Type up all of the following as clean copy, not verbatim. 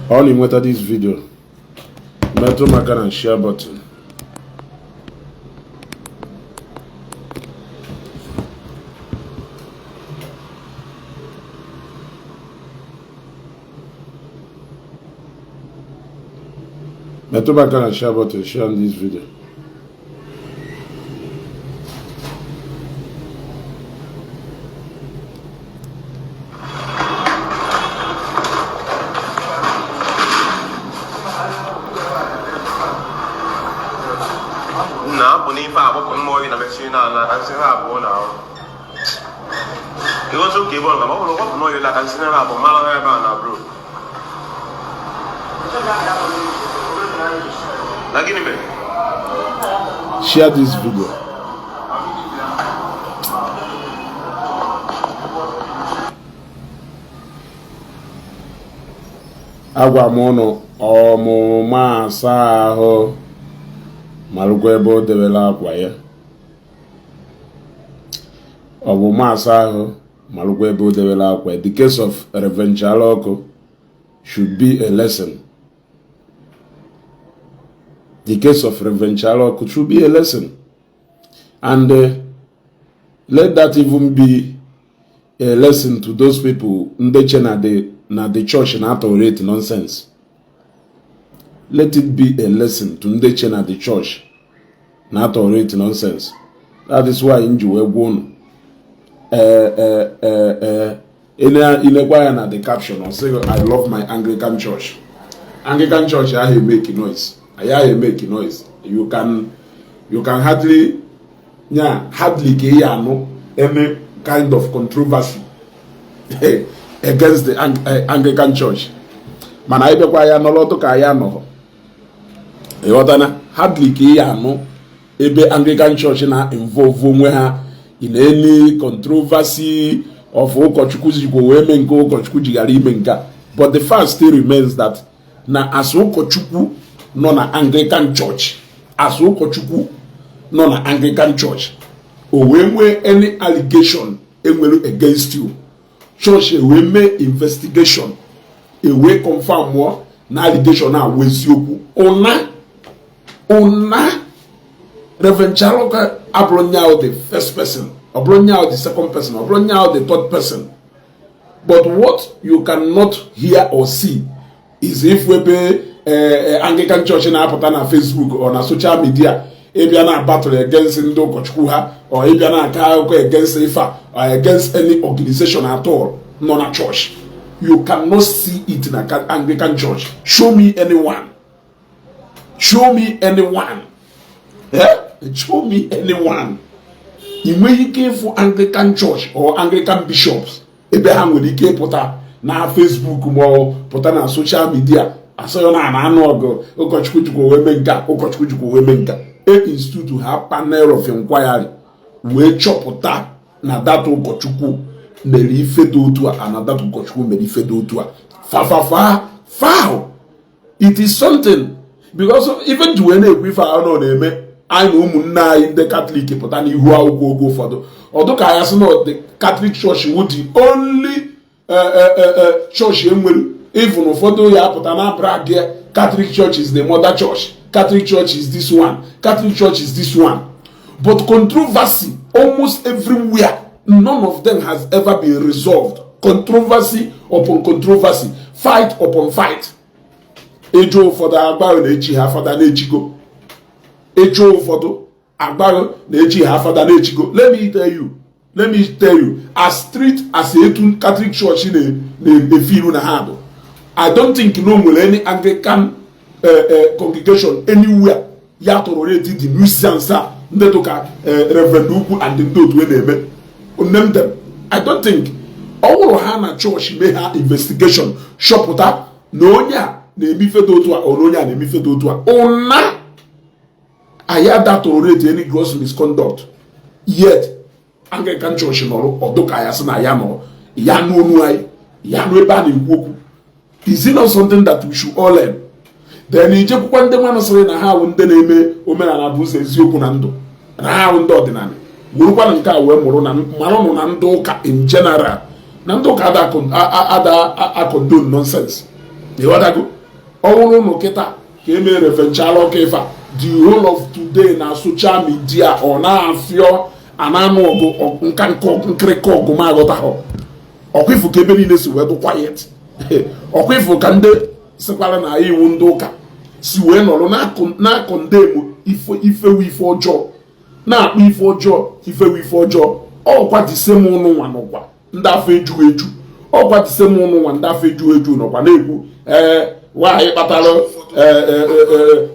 Ọ na-enweta this video, metụ m aka na share button. Metụ m aka na share button, share this video. Na apụ n'ife agbapụ mmụọ gị na mechie na ala ka nsị ha abụọ na ahụ ịghọta ụka ebe ọ na ọ bụrụ gbapụ n'oyi la ka nsị ha abụọ mara ha ebe a na bro na gịnị mere? Share this video. Agwa m ụnụ, ọmụma asa ahụ marụkwa ebe o debere akwa ya. Ọmụma asa ahụ marụkwa ebe o debere akwa ya. The case of Reverend Jalọkụ should be a lesson. The case of Reverend Jalọkụ should be a lesson. And let that even be a lesson to those people ndị che na the church na tolerate nonsense. Let it be a lesson to ndị che na the church na tolerate nonsense. That is why m ji wee gwa unu, inekwa ya na the caption, ọ sịghị, "I love my Anglican Church." Anglican Church ahụ make noise, anyị ahụ make noise. You can hardly nya hardly ka ị anụ any kind of controversy against the Anglican Church. Mana anyị bịakwa ya nọrọ ka anyị anọghọ, ịghọtana? Hardly ka ị anụ ebe Anglican Church na involve onwe ha in any controversy of ụkọchukwu jikwa wee mee nke ụkọchukwu jighara ime nke a. But the fact still remains that na as ụkọchukwu nọ na Anglican Church, as ụkọchukwu nọ na Anglican Church, o wee nwee any allegation enwere against you, church ewee mee investigation, ewee confirm mụọ na allegation a wụ eziokwu, ụna ụna. Reverend Jalọkụ abụrụ nya the first person, ọ bụrụ nya the second person, ọ bụrụ nya the third person. But what you cannot hear or see is if ebe Anglican Church na-apụta na Facebook or na social media ịbịa na battle against ndị ụkọchukwu ha, or ịbịa na-aka akụkọ against ife a or against any organization at all nọ na church. You cannot see it na Anglican Church. Show me anyone, show me anyone, eh? Show me anyone. Ị nweghị ike ịfụ Anglican Church or Anglican bishops ebe ha nwere ike ịpụta na Facebook ma ọ pụta na social media asọghị na ana anụ ọgụ, ụkọchukwu jikwa wee mee nke, ụkọchukwu jikwa wee mee nke. E institute ha panel of inquiry wee chọpụta na that ụkọchukwu mere ife dị otu a, na that ụkọchukwu mere ife dị otu a, fafafa foul. It is something because even ji wee na-ekwu ife ahụ nọ na-eme anyị na ụmụnne anyị ndị Katọlik pụta n'ihu akwụkwọ oge ụfọdụ, ọdụ ka ya sị na the Catholic Church wụ the only church enwere. Even ụfọdụ ya apụta na brag, "Catholic Church is the mother church, Catholic Church is this one, Catholic Church is this one." But controversy almost everywhere, none of them has ever been resolved. Controversy upon controversy, fight upon fight. Ejo ụfọdụ agbaghị na-echi ha fada na-echigo, ejo ụfọdụ agbaghị na-echi ha fada na-echigo. Let me tell you, let me tell you, as strict as etu Catholic Church na-efe iru na ha bụ, I don't think no nwere any Anglican congregation anywhere ya tolerate the nuisance a ndị dụka Reverend Ugwu and ndị otu na-eme. Name them. I don't think. Ọ bụrụ ha na chọọchị mee ha investigation, chọpụta na onye a na-eme ife dị otu a, ọ na onye a na-eme ife dị otu a, ụna anyị ada tolerate any gross misconduct. Yet Anglican Church nọrọ ọdụ ka ya sị na ya nọrọ ya n'onu anyị, ya nụ ebe a na-ekwu okwu. Is it not something that we should all learn? Then ijekwukwa ndị mmanụ sịrị na ha wụ ndị na-eme omenala bụ ụzọ eziokwu na ndụ, na ha wụ ndị ọdịnala, werekwana nke a wee mụrụ na maranụ na ndị ụka in general, na ndị ụka ada a condone nonsense. Ịghọtago? Ọ bụrụ ụnụ kịta ka e mere Reverend ọka ife a, the whole of today na social media, ọ na-afịọ a na-anụ ọgụ nka nkịrịka ọgụ ma aghọtaghọ. Ọkwa ifu ka ebe niile si wee dị quiet. Ọkwa ifu ka ndị sịkwara na iwu ndị ụka si wee nọrọ na-akọ ndemu ifewu ife ọjọọ, na-akpọ ife ọjọọ ifewu ife ọjọọ. Ọkwa the same ụnụ nwa nọkwa ndị afọ ejughị eju. Ọkwa the same ụnụ nwa ndị afọ ejughị eju nọkwa na-ekwu ee nwaanyị kpatara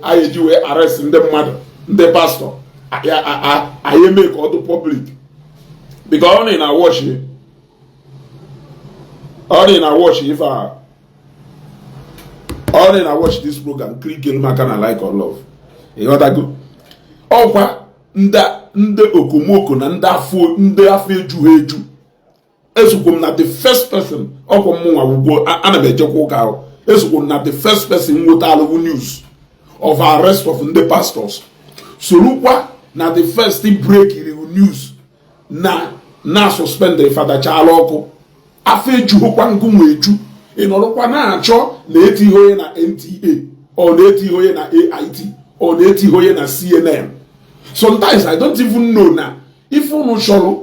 anyị eji wee arrest ndị mmadụ, ndị pastọ anyị eme ka ọ dị public, because ọ na watch ife a, ọ na watch this program, click elu maka na like or love. Ịghọtago? Ọkwa ndị okomoko na ndị afọ ejughị eju. Esokwu m na the first person. Ọkwa mụnwa wugbo ana m ejekwa ụka ahụ. Esokwu m na the first person nweta alụghị news of arrest of ndị pastors, sorokwa na the first break news na suspend Fada Chala Ọkụ. Afọ ejughịkwa ngụnwa eju. Ị nọrọkwa na-achọ na eti onye na NTA, ọ na-eti onye na AIT, ọ na-eti onye na CNN. Sometimes I don't even know na ife unu chọrọ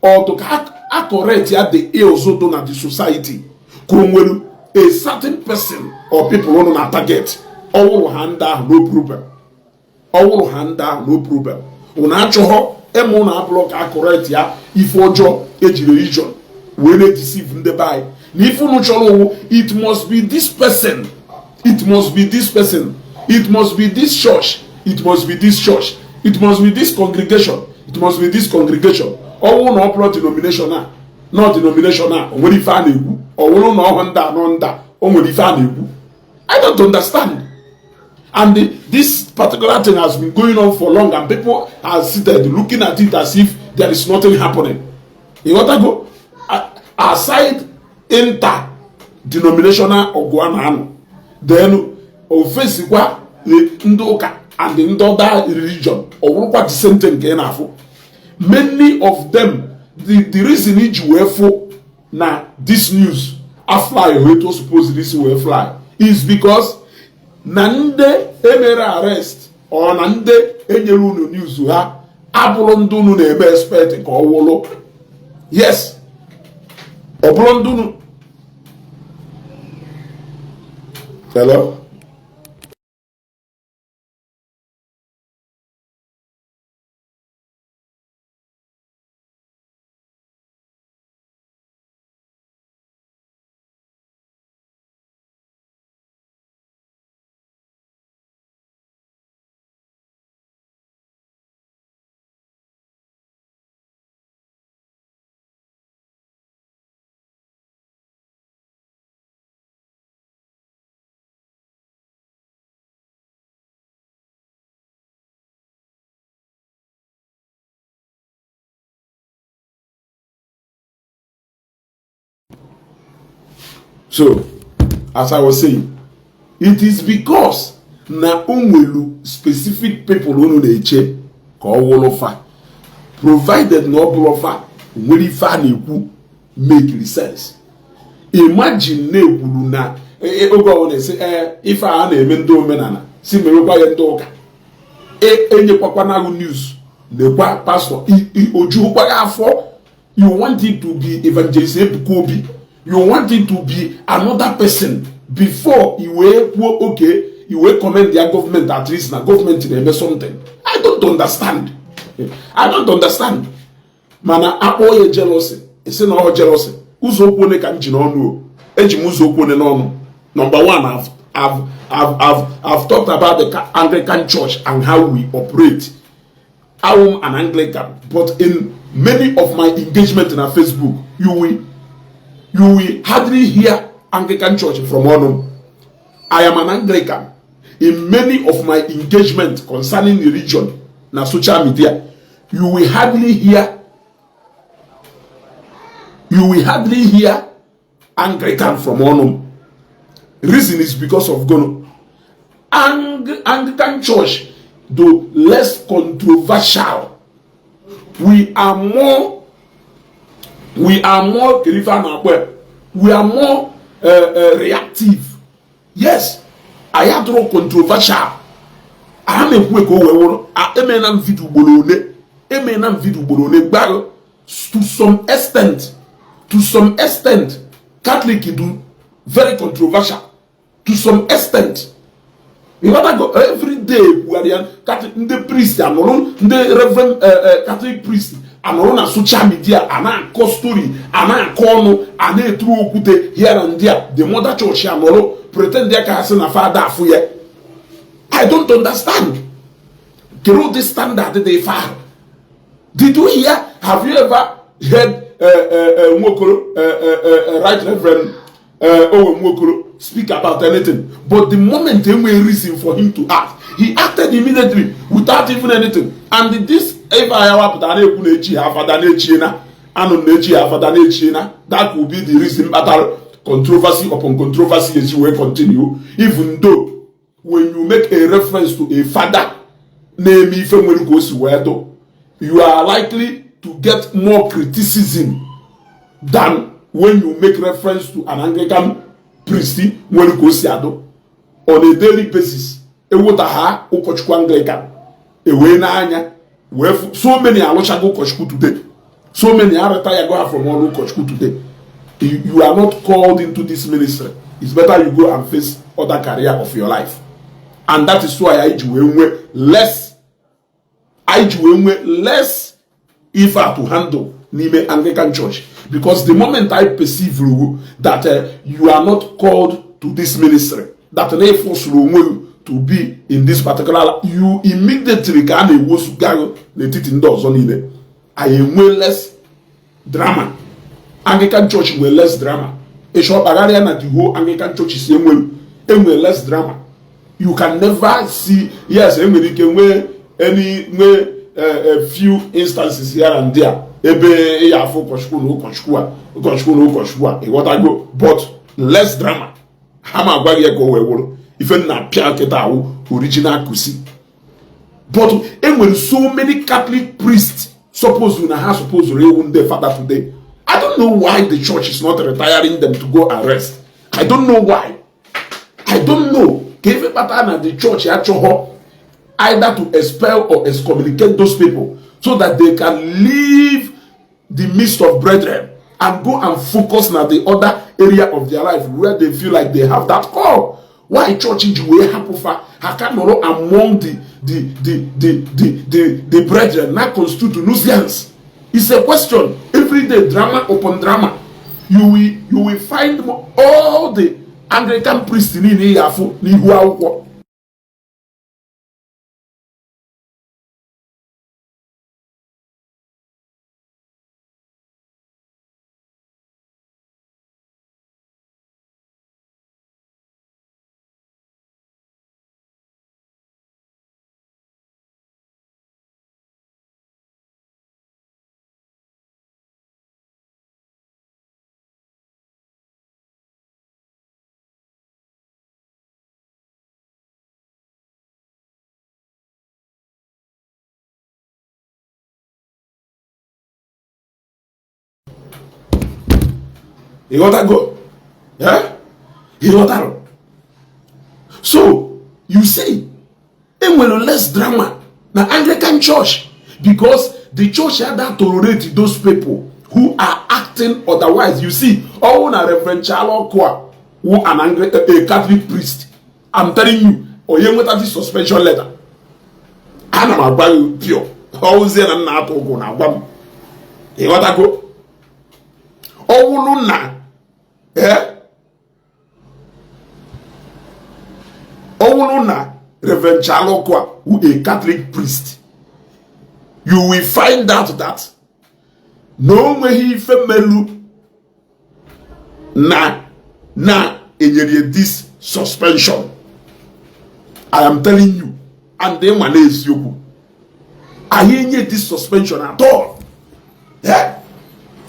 ọtụ ka a correct ya the ills dị na the society, ka o nwere a certain person or people unu na target. Ọwụrụ ha ndị ahụ, no problem. Ọwụrụ ha ndị ahụ, no problem. Unu achọghọ ịmụ unu abụrụ ka a correct ya ife ọjọọ eji religion wee na-edeceive ndị be anyị. Na ife unu chọrọ owu, it must be this person, it must be this person, it must be this church, it must be this church, it must be this congregation, it must be this congregation. Ọwụ na ọ bụrụ denomination a nọ denomination a, o nwere ife a na-ekwu. Ọ wụrụ na ọhụ ndị anọ ndị a, o nwere ife a na-ekwu. I don't understand. And this particular thing has been going on for long, and people are seated looking at it as if there is nothing happening. Ịghọtago? Aside inter denominational ọgụ a na-anọ, then ofesikwa ndị ụka and ndị other religion, ọ bụrụkwa the same thing nke ị na-afụ. Many of them, the reason iji wee fụ na this news a fly etu o supposed isi wee fly is because na ndị emere arrest ọ na ndị enyere unu news ha abụrụ ndị unu na-eme expect ka ọ wụlụ. Yes, ọ bụrụ ndị unu. Hello. So, as I was saying, it is because na o nwelu specific people unu na-eche ka ọ wụrụ fa. Provided na ọ bụrụ fa, nwere ife a na-ekwu make sense. Imagine na-ekwuru na oge ọ na-esi ee ife a na-eme ndị omenala si mewekwa ya ndị ụka, enyekwakwana news nekwa pastọ ojuhukwa ya afọ. You want it to be Evangelist Ebuka Obi, you want it to be another person before i wee kwuo okay, i wee commend their government, at least na gọọmenti na-eme something. I don't understand, I don't understand. Mana akpọ ya jealousy, esi na ọ jealousy. Ụzọ okwu one ka m ji n'ọnụ o eji m ụzọ okwu one n'ọnụ. Number one, I've talked about the Anglican Church and how we operate. I'm an Anglican, but in many of my engagement na Facebook, you will hardly hear Anglican Church from ọnụ. I am an Anglican. In many of my engagement concerning religion na social media, you will hardly hear Anglican from ọnụ. Reason is because of Gono. Anglican Church, though less controversial, we are more we are more reactive. Yes, anyị adụrụ controversial. A na-ekwu ka o wee wụrụ. Emeela m video ugboro ole, emeela m video ugboro ole gbarụ. To some extent, Catholic do very controversial to some extent. Ịghọtago? Every day kwugharịa Catholic, ndị priest anọrụ, ndị reverend Catholic priest anọrụ na social media a na-akọ story, a na-akọ ọnụ, a na-eturu okwute here and there. The mother church anọrụ pretend ya ka ha sị na fada afụ ya. I don't understand. Kedu ụdị standard dị ife ahụ? Did you hear, have you ever heard Nwokoro, Right Reverend Owen Nwokoro speak about anything? But the moment enwere reason for him to act, he acted immediately without even anything. And this ife anya wapụtara na-ekwu na echi ha fada na-echie na anụ na-echi ha fada na-echie na, that will be the reason kpatara controversy upon controversy esi wee continue, even though when you make a reference to a father na-eme ife nwere ka o si wee dụ, you are likely to get more criticism than when you make reference to an Anglican priest nwere ka o si adụ on a daily basis. Ewota ha ụkọchukwu Anglican ewee n'anya wee so many alụchago ụkọchukwu today, so many arịta go from ọrụ ụkọchukwu today. You are not called into this ministry. It's better you go and face other career of your life. And that is why anyị ji wee nwee less ife to handle n'ime Anglican Church, because the moment I perceive that you are not called to this ministry, that na ịfụsụrụ onwe gị to be in this particular, you immediately ka a na-ewosuga gị n'etiti ndị ọzọ niile. Anyị enwe less drama. Anglican Church nwere less drama. Ịchọ kpagharịa na the whole Anglican Church si enwere less drama. You can never see. Yes, enwere ike nwee any, nwee a few instances here and there ebe ị ya afụ ụkọchukwu na ụkọchukwu a, ụkọchukwu na ụkọchukwu a, ịghọtago? But less drama. Ha ma agwa gị ya ka o wee wụrụ ife nna pịa nkịta awụ original kusi. But enwere so many Catholic priests suppose na ha suppose ewu ndị fada today. I don't know why the church is not retiring them to go and rest. I don't know why. I don't know ka ife kpatara na the church achọghọ either to expel or excommunicate those people so that they can leave the midst of brethren and go and focus na the other area of their life where they feel like they have that call. Why church ji wee hapụ fa ha ka nọrọ among the brethren na constitute nuisance? It's a question. Every day, drama upon drama. You will find all the Anglican priests niile ya afụ n'ihu akwụkwọ. Ịghọtago? Ịghọtara? So you see, enwere less drama na Anglican Church because the church ada tolerate those people who are acting otherwise. You see, ọwụ na Reverend Charles Ọkụ a wụ an Anglican, a Catholic priest, I'm telling you, onye nweta this suspension letter, ana m agwa gị pure, ọwụzie na nna atụ ụgwụ na-agwa m. Ịghọtago? Ọwụlụ na ọwụlụ na Reverend Charles Ọkụ a wụ a Catholic priest, you will find out that na o nweghị ife melu na enyere this suspension. I am telling you. And ịma na eziokwu, anyị enye this suspension at all.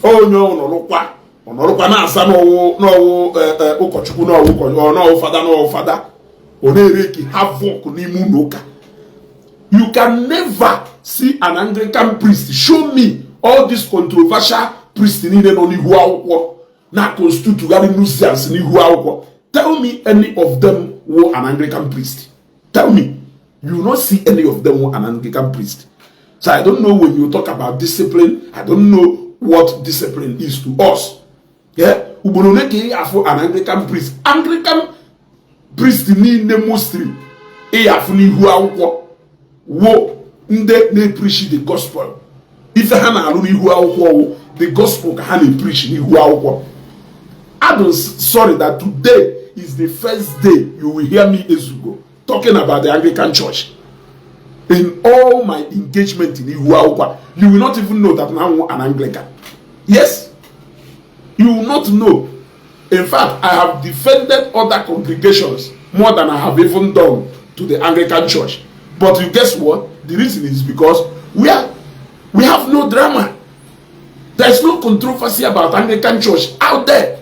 Onye ọnọrụkwa ọnọrụkwa na-asa n'ọwụ n'ọwụ ụkọchukwu, n'ọwụ n'ọwụ fada, n'ọwụ fada, ọ na-ereki havoc n'ime ụlọ ụka. You can never see an Anglican priest. Show me all these controversial priests niile nọ n'ihu akwụkwọ na constitutugharị nuisance n'ihu akwụkwọ. Tell me any of them were an Anglican priest. Tell me. You will not see any of them were an Anglican priest. So I don't know, when you talk about discipline, I don't know what discipline is to us. Yeah? Ugboro ole ka ị afụ an Anglican priest? Anglican priest niile mostly ị afụ n'ihu akwụkwọ wo ndị na-epreach the gospel. Ife ha na-arụ n'ihu akwụkwọ wụ the gospel ka ha na-epreach n'ihu akwụkwọ. I'm sorry that today is the first day you will hear me, Ezugo, talking about the Anglican Church. In all my engagement in ihu akwụkwọ, you will not even know that now I'm an Anglican. Yes, you will not know. In fact, I have defended other congregations more than I have even done to the Anglican Church. But you guess what? The reason is because we have no drama. There is no controversy about Anglican Church out there.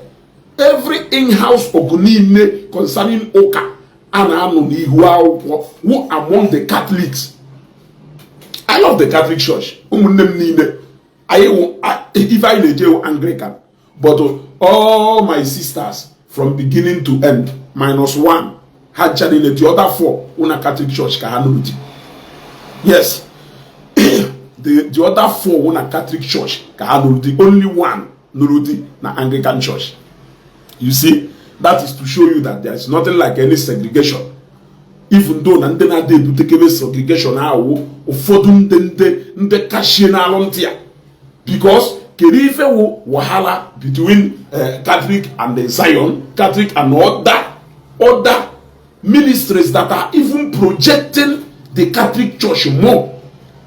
Every in-house ọgụ niile concerning ụka a na-anọ n'ihu akwụkwọ who among the Catholics. I love the Catholic Church. Ụmụnne m niile, anyị wụ ife anyị na-eje wụ Anglican. But all my sisters from beginning to end, minus one, ha ncha niile, the other four, wụ na Catholic Church ka ha nụrụ di. Yes, the other four wụ na Catholic Church ka ha nụrụ di. Only one nụrụ di na Anglican Church. You see, that is to show you that there is nothing like any segregation. Even though na ndị na-ada ebutekebe segregation ahụ, ụfọdụ ndị kashie n'alụ ntị ya, because kedu ife wụ wahala between Catholic and the Zion, Catholic and other ministries that are even projecting the Catholic Church more?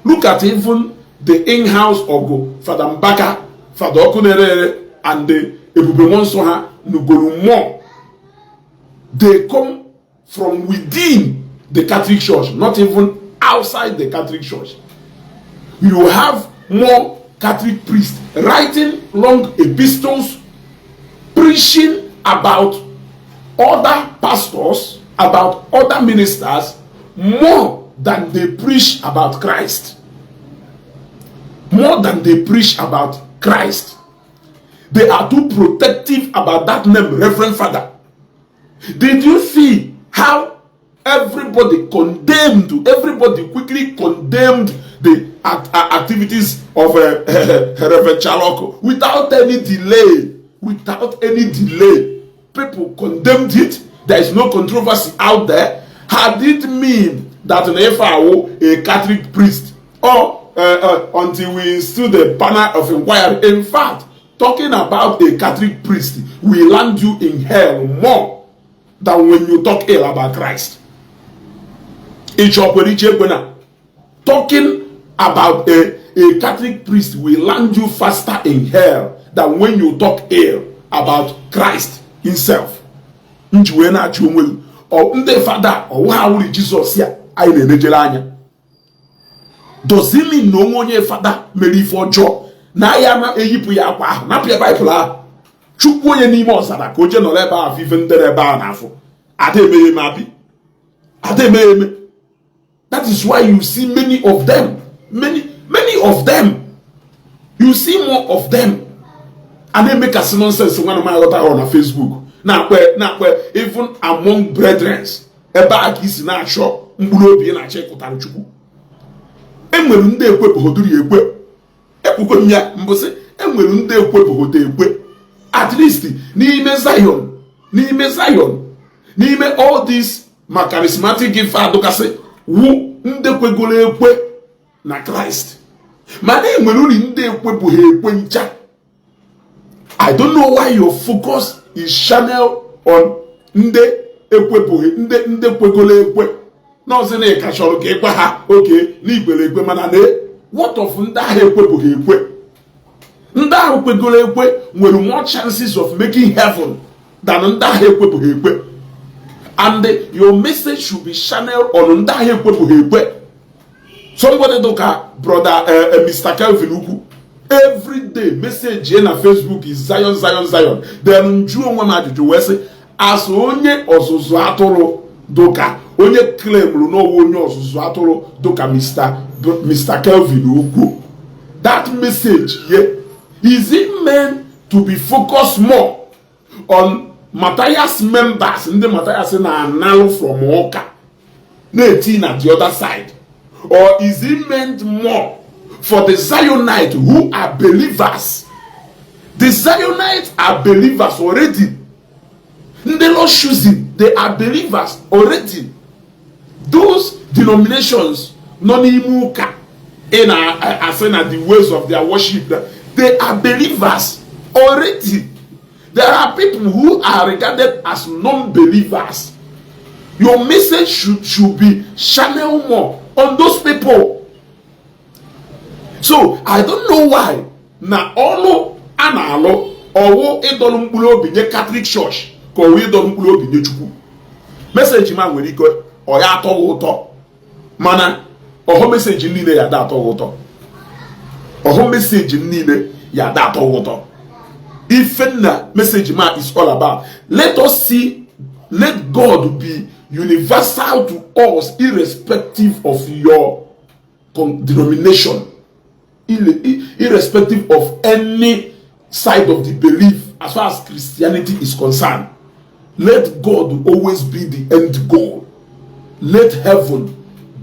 Look at even the in-house ọgụ Fada Mbaka, Fada Ọkụnerere and the Ebube Mmụọ ha nugoro more. They come from within the Catholic Church, not even outside the Catholic Church. You have more Catholic priests writing long epistles, preaching about other pastors, about other ministers, more than they preach about Christ. More than they preach about Christ. They are too protective about that name, Reverend Father. Did you see how everybody condemned, everybody quickly condemned the activities of Reverend Chaloko without any delay? Without any delay. People condemned it. There is no controversy out there. Had it mean that an FAO, a Catholic priest, or until we institute the panel of inquiry, in fact, talking about a Catholic priest will land you in hell more than when you talk ill about Christ. Talking about a Catholic priest will land you faster in hell than when you talk ill about Christ himself. Nji wee na-achụ onwe gị, ndị fada ọwụ ha wuri Jizọs ya anyị na-enejere anya. Does it mean na onwe onye fada mere ife ọjọọ na ya na-eyipụ ya akwa ahụ, napụ ya Baịbụl ahụ, chukwu onye n'ime ọzara ka o jee nọrọ ebe ahụ, ife ndere ebe ahụ n'afọ ada emeghe eme abi ada emeghe eme? That is why you see many of them, many, many of them, you see more of them a na-emekasị nonsense nwana m aghọtaghị na Facebook, na-akpa na-akpa even among brethren. Ebe a ka isi na-achọ mkpụrụ obi ị na-achọ ịkụtara Chukwu. Enwere ndị ekwepụgoduru ya ekwe, ekwugo m ya mbụsị, enwere ndị ekwepụgodo ekwe, at least n'ime Zion, n'ime Zion, n'ime all these ma charismatic ife adụkasị wu ndị kwegoro ekwe na Kraịst, mana enwere uri ndị ekwepụghị ekwe ncha. I don't know why your focus is channel on ndị ekwepụghị, ndị kwegoro ekwe nọọsụ na ịka chọrọ ka ịgwa ha oke n'ikwere ekwe, mana na what of ndị ahụ ekwepụghị ekwe? Ndị ahụ kwegoro ekwe nwere more chances of making heaven than ndị ahụ ekwepụghị ekwe, and your message should be channeled on ndị ahụ ekwepụghị ekwe. Somebody dụka brother Mr. Kelvin Ukwu, every day message ya na Facebook is Zion, Zion, Zion. Then nju onwe m ajụjụ wee sị, as onye ọzụzụ atụrụ, dụka onye claimrụ n'ọwụ onye ọzụzụ atụrụ, dụka Mr. Kelvin Ukwu, that message ye, is it meant to be focused more on Matthias members, ndị Matthias na-analụ from ụka na-eti na the other side, or is it meant more for the Zionites who are believers? The Zionites are believers already. Ndị Lord choosing, they are believers already. Those denominations nọ n'ime ụka ị na-asị na the ways of their worship, they are believers already. There are people who are regarded as non-believers. Your message should be channeled more on those people. So I don't know why na ọlụ a na-alụ ọwụ ịdọrọ mkpụrụ obi nye Catholic Church ka ọwụ ịdọrọ mkpụrụ obi nye Chukwu. Message ma nwere ike ọ ya atọghị ụtọ, mana ọhụ message niile ya ada atọghị ụtọ, ọhụ message niile ya ada atọghị ụtọ. Ife na message ma is all about, let us see, let God be universal to us irrespective of your denomination, irrespective of any side of the belief. As far as Christianity is concerned, let God always be the end goal. Let heaven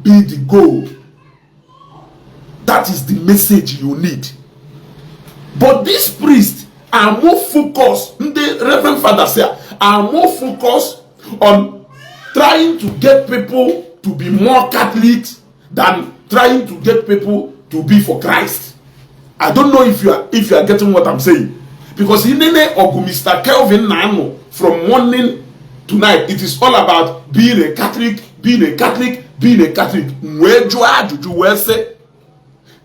be the goal. That is the message you need. But these priests are more focused, the Reverend Fathers here are more focused on trying to get people to be more Catholic than trying to get people to be for Christ. I don't know if you are getting what I'm saying. Because in Ogu Mr. Kelvin Nano, from morning to night, it is all about being a Catholic, being a Catholic, being a Catholic. Wee jụọ ajụjụ wee sị,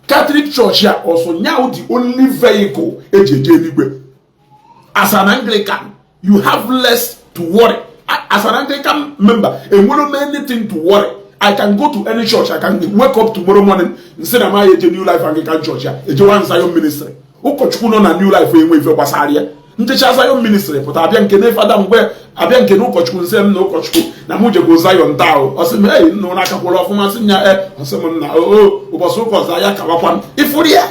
Catholic Church here also now the only vehicle eji eje eluigwe. As an Anglican, you have less to worry. As an Anglican member, enwere m anything to worry. I can go to any church. I can wake up tomorrow morning and say na m eje New Life Anglican Church ya, ejewa Zion Ministry. Ụkọchukwu nọ na New Life enwe ife gbasara ya. Njecha Zion Ministry pụta abịa nke fada mgbe abịa nke na ụkọchukwu nsị m na ụkọchukwu na mụ jego Zion taa o. Ọ sị m ei nna ụra akakwụrụ ọfụma, sị m ya e, ọ sị m nna o ụbọchị ụka ọzọ ya kawakwa m. Ifuru ya.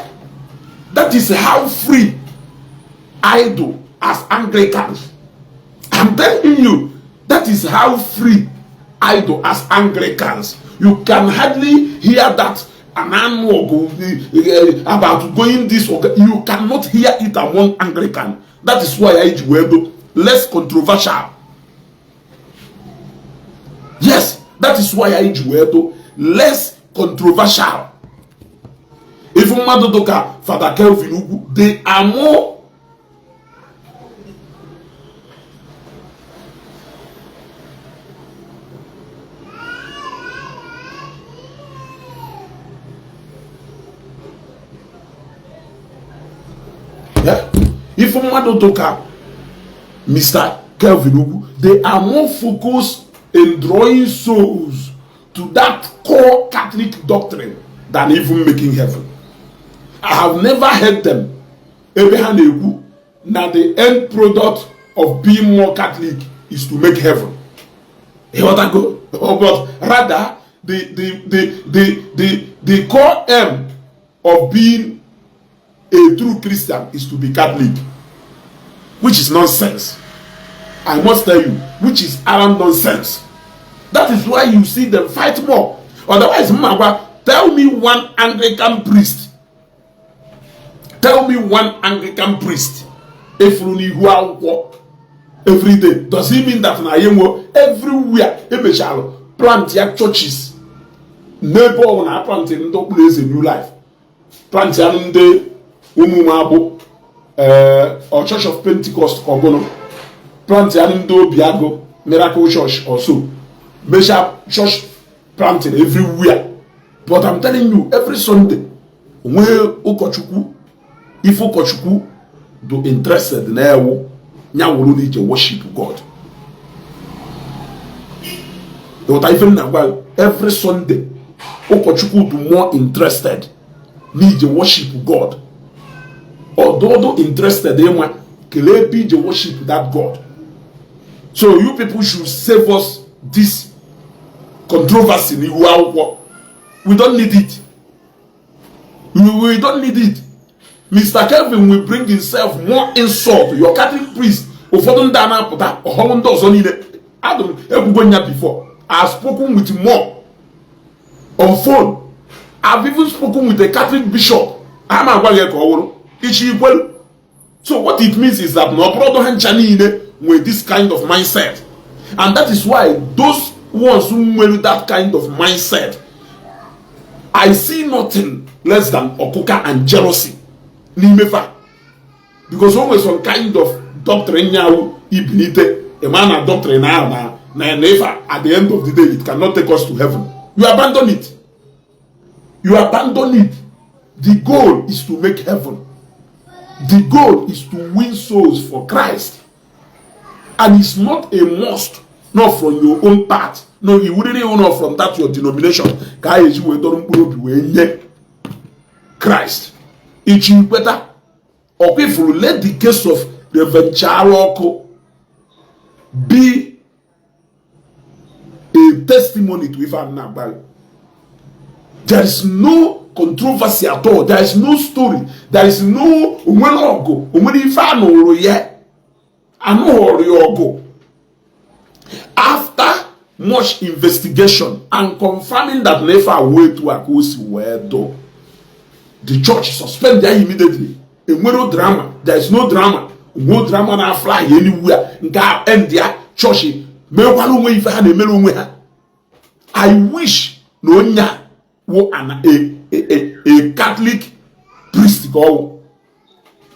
That is how free I do as Anglicans. I'm telling you, that is how free I do as Anglicans. You can hardly hear that an about going this or you cannot hear it among Anglican. That is why I do less controversial. Yes, that is why I do less controversial. If mmadụ dụka Father Kelvin Ugwu, they are more if mmadụ dụka Mr. Kelvin Ugwu, they are more focused in drawing souls to that core Catholic doctrine than even making heaven. I have never heard them ebe ha na-ekwu na the end product of being more Catholic is to make heaven. Ịghọtago? But rather the core aim of being a true Christian is to be Catholic, which is nonsense. I must tell you, which is arrant nonsense. That is why you see them fight more. Otherwise, Mmawa, tell me one Anglican priest. Tell me one Anglican priest. Efuru n'ihu akwụkwọ every day. Does it mean that na yenwo everywhere emechalụ plant ya churches n'ebe ọ na plant ndị okpuru eze New Life, plant ya ndị ụmụ agbụ or Church of Pentecost ọgụnụ, plant ya ndị Obiagụ Miracle Church also, measure church planting everywhere. But I'm telling you, every Sunday onwe ụkọchukwu ife ụkọchukwu do interested na ewu ya wụrụ n'ije worship God. Ịghọta ife m na-agwa? Every Sunday ụkọchukwu do more interested n'ije worship God. Ọdụọdụ interested ịnwa kelee ebe ije worship that God. So you people should save us this controversy n'ihu akwụkwọ. We don't need it. We don't need it. Mr. Kelvin will bring himself more insult. Your Catholic priest Ụfọdụ ndị a na-apụta ọghọm, ndị ọzọ niile adụ m ekwugo nya before. I have spoken with more on phone. I've even spoken with a Catholic bishop. Ama agwa gị ka ọ wụrụ ichi ikwelu. So what it means is that na ọ bụrụ ha ncha niile nwere this kind of mindset, and that is why those ones who nwere that kind of mindset, I see nothing less than ọkụka and jealousy n'ime fa, because o nwere some kind of doctrine nyawu ibilite ịma na doctrine ahụ na ife, at the end of the day, it cannot take us to heaven. You abandon it, you abandon it. The goal is to make heaven. The goal is to win souls for Christ, and it's not a must, not from your own part. No, you wouldn't even know from that your denomination ka a eji wee dọrọ mkpụrụ obi wee nye Christ. Ichi ikweta ọkwa ifuru. Let the case of Reverend Ọkụ be a testimony to ife a na-agbalị. There is no controversy at all. There is no story. There is no onwere ọgụ, onwere ife a nụrụ ya, anụghọrọ ya ọgụ. After much investigation and confirming that na ife a wee etu a ka o si wee do, the church suspend ya immediately. Enwero drama. There is no drama, no drama na fly anywhere. Nke a end ya. Chọọchị mekwara onwe ife ha na-emere onwe ha. I wish na onye a wụ a Catholic priest ka ọ wụ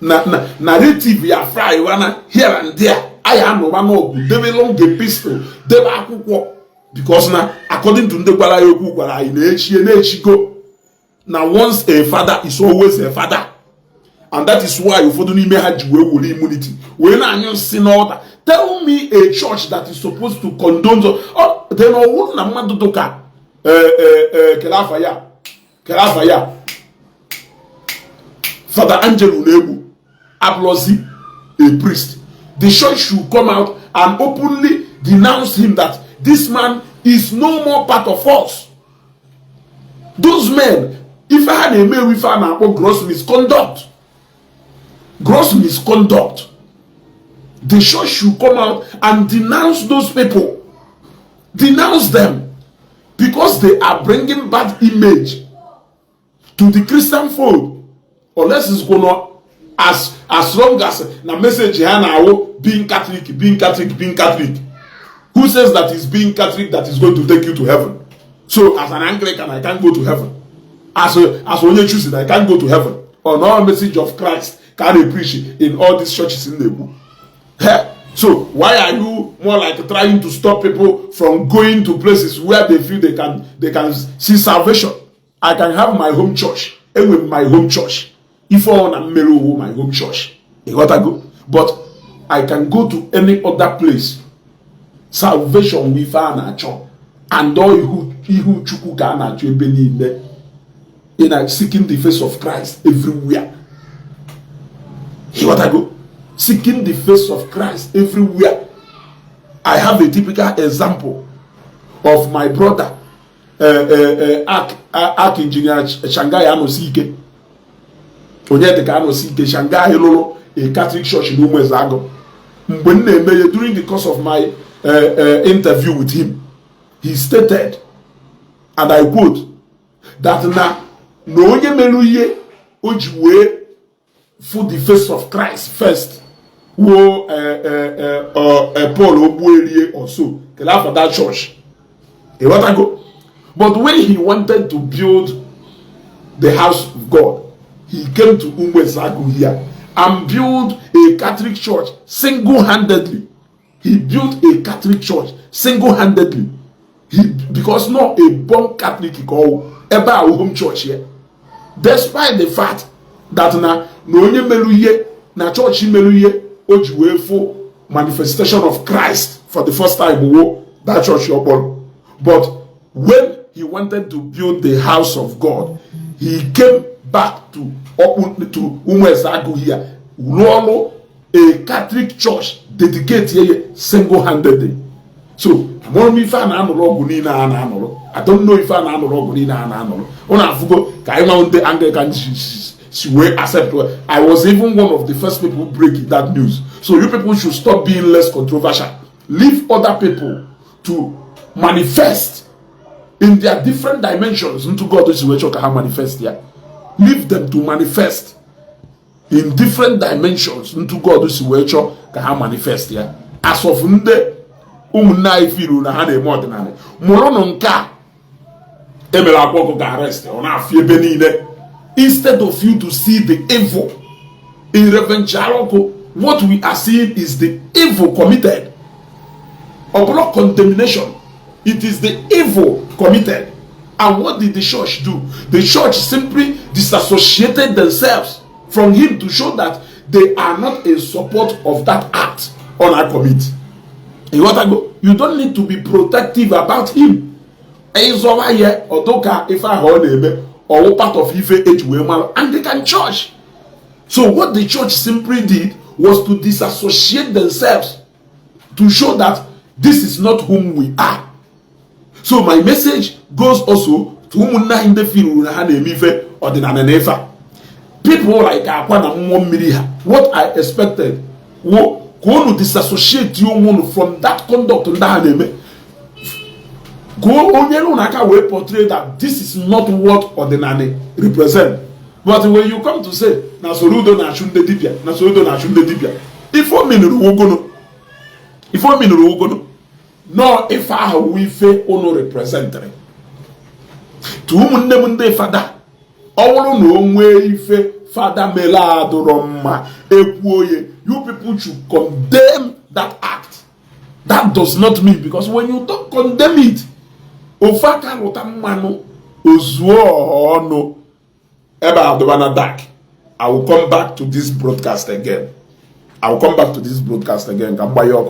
na narrative ya fly wana here and there. Anyị anụba n'ọgụ, debe long epistle, debe akwụkwọ, because na according to ndị gwara ya okwu, gwara anyị na echie na-echigo na once a father is always a father, and that is why ụfọdụ n'ime ha ji wee were immunity wee na-anyụ nsị n'ọta. Tell me a church that is supposed to condone oh, then ọwụ na mmadụ dụka kele afa ya, kele afa ya, Father Angelo na-egbu abụrụzi a priest, the church should come out and openly denounce him that this man is no more part of us. Those men, ife ha na-eme, ife a na-akpọ gross misconduct, gross misconduct. The church should come out and denounce those people, denounce them, because they are bringing bad image to the Christian fold. Unless it's gonna as long as na message ha na-awụ being Catholic, being Catholic, being Catholic. Who says that is being Catholic that is going to take you to heaven? So as an Anglican, I can't go to heaven? As onye choosing, I can't go to heaven? Or no message of Christ can they preach in all these churches in the book? So why are you more like trying to stop people from going to places where they feel they can see salvation? I can have my home church. Enwe my home church. Ife ọ na mmeri owu my home church, ịghọtago? But I can go to any other place. Salvation bụ ife a na-achọ, and all ihu ihu Chukwu ka a na-achọ ebe niile, in a seeking the face of Christ everywhere, ịghọtago? Seeking the face of Christ everywhere. I have a typical example of my brother, arch engineer Shanghai Anosike, onye dịka Anosike Shanghai lụrụ a Catholic church n'Ụmụeze mgbe m na-eme ya. During the course of my interview with him, he stated, and I quote, that na onye mere ihe o ji wee fụ the face of Christ first wuo Paul Ogbuerie or so, kele afọ that church, ịghọtago? But when he wanted to build the house of God, he came to Umuezeagu here and built a Catholic church single-handedly. He built a Catholic church single-handedly. He, because not a born Catholic ka ọ ebe a home church here, despite the fact that na onye mere ihe na chọọchị mere ihe o ji wee fụ manifestation of Christ for the first time wo that church ọ kpọrọ. But when he wanted to build the house of God, he came back to Umuezeagu here, rụọrụ a Catholic church, dedicate ya single-handedly. So amụrụ m ife a na-anụrụ ọgụ niile a na-anụrụ. I don't know ife a na-anụrụ ọgụ niile a na-anụrụ. Ụnụ afụgo ka anyị nwa ndị Anglican si Si wee accept. I was even one of the first people who break that news. So you people should stop being less controversial. Leave other people to manifest in their different dimensions into God si wee chọọ ka ha manifest ya. Leave them to manifest in different dimensions into God si wee chọọ ka ha manifest ya. As of ndị ụmụnne anyị firu na ha na-eme ọdịnala, mụrụnụ nke a emere Akwa Ọkụkọ arrest, ọ na-afị ebe niile. Instead of you to see the evil in Reverend Chiaroko, what we are seeing is the evil committed. Ọ bụrụ condemnation, it is the evil committed. And what did the church do? The church simply disassociated themselves from him to show that they are not in support of that act on our commit. Ịghọtago? You don't need to be protective about him. Ịzọwa ya ọdụka ife ahụ ọ na-eme, ọwụ part of ife eji wee mara Anglican Church. So what the church simply did was to disassociate themselves to show that this is not whom we are. So my message goes also to ụmụnne anyị ndị firu na ha na-eme ife ọdịnala na ife a, people like Akwa na mmụọ mmiri ha. What I expected wo ka unu disassociate onwe unu from that conduct ndị ha na-eme, ka onye unu aka wee portray that this is not what ọdịnala represent. But when you come to say na Soludo na-achụ ndị dibịa, na Soludo na-achụ ndị dibịa, ife o minuru wogono, ife o minuru wogono nọọ, ife ahụ wụ ife unu representịrị to ụmụnne m ndị fada. Ọ bụrụ na o nwee ife fada mere adụrọ mma, ekwuo ye, you people should condemn that act. That does not mean, because when you don't condemn it, ofu aka lụta mmanụ ozuo ọha ọnụ ebe a dụba na dark. I will come back to this broadcast again. I will come back to this broadcast again. Ka m gbanye ọkụ.